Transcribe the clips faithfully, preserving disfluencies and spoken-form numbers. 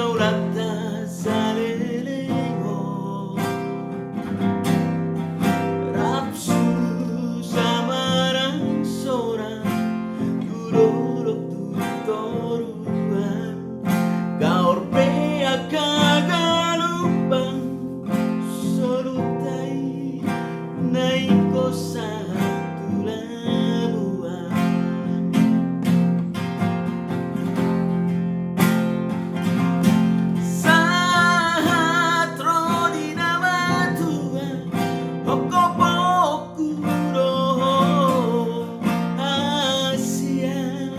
Pargaulanta saleleng on, rap susa marang sonang tu dolok tu toruan, gaor pe angka galumbang soluta i na ingkon sahat tu labuan. Sahat ro di na matua, hongkop-hongkop ku do hasian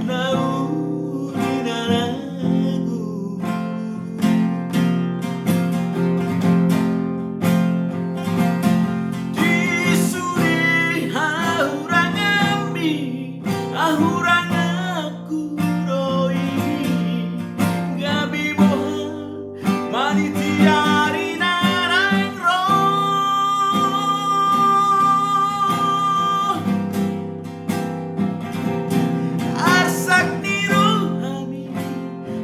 na uli na ragu. Di sude hahuranganmi, hahuranganku do i, gabe boha maniti ari na naeng ro. Arsak ni rohami,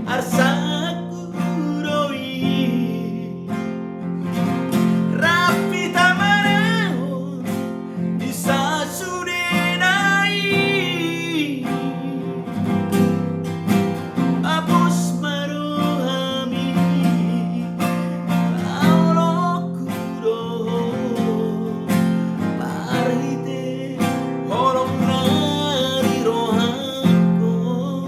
arsakku do i, rap hita maraon di sasudena i. Pabos ma rohami, holongku do, marhite holong na di rohangkon.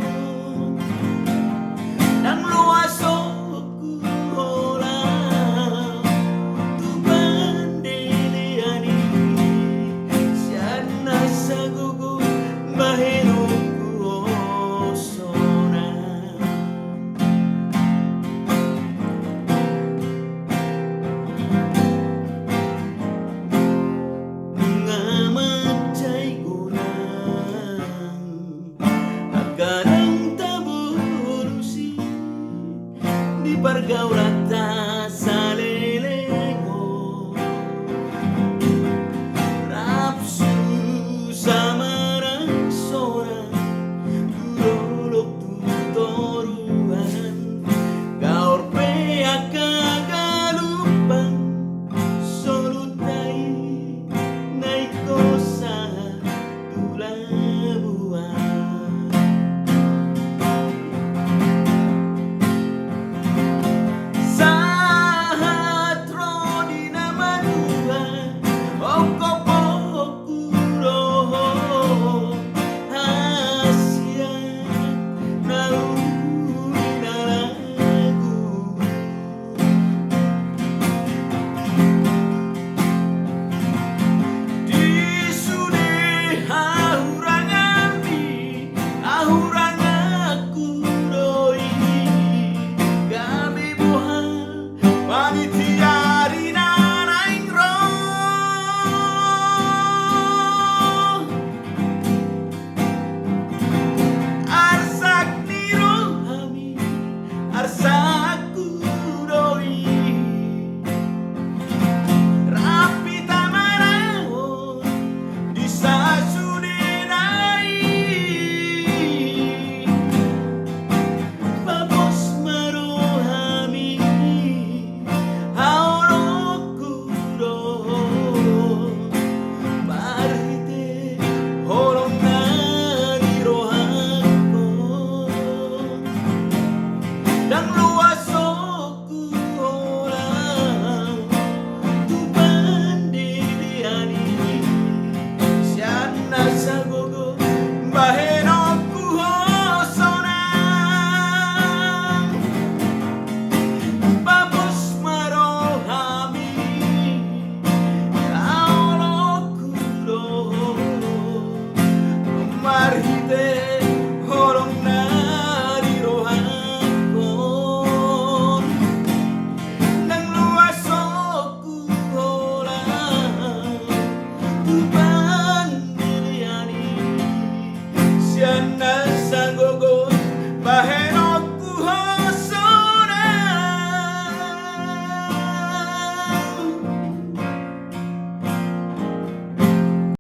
Ndang loas ho holan tu pandelean i, sian na sagogo bahenonku sonang. Nunga mansai godang angka na tabolus i di pargaulanta saleleng on. Rap susa marang sonang tu dolok tu toruan, gaor pe angka galumbang soluta i na ingkon sahat tu labuan. Sahat ro di na matua, hongkop-hongkop ku do hasian na uli na ragu. Di sude hahuranganmi, hahuranganku do i, gabe boha maniti ari na naeng ro. Arsak ni rohami, arsakku do i, rap hita maraon di sasudena i. Pabos ma rohami, holongku do, marhite holong na di rohangkon. Ndang loas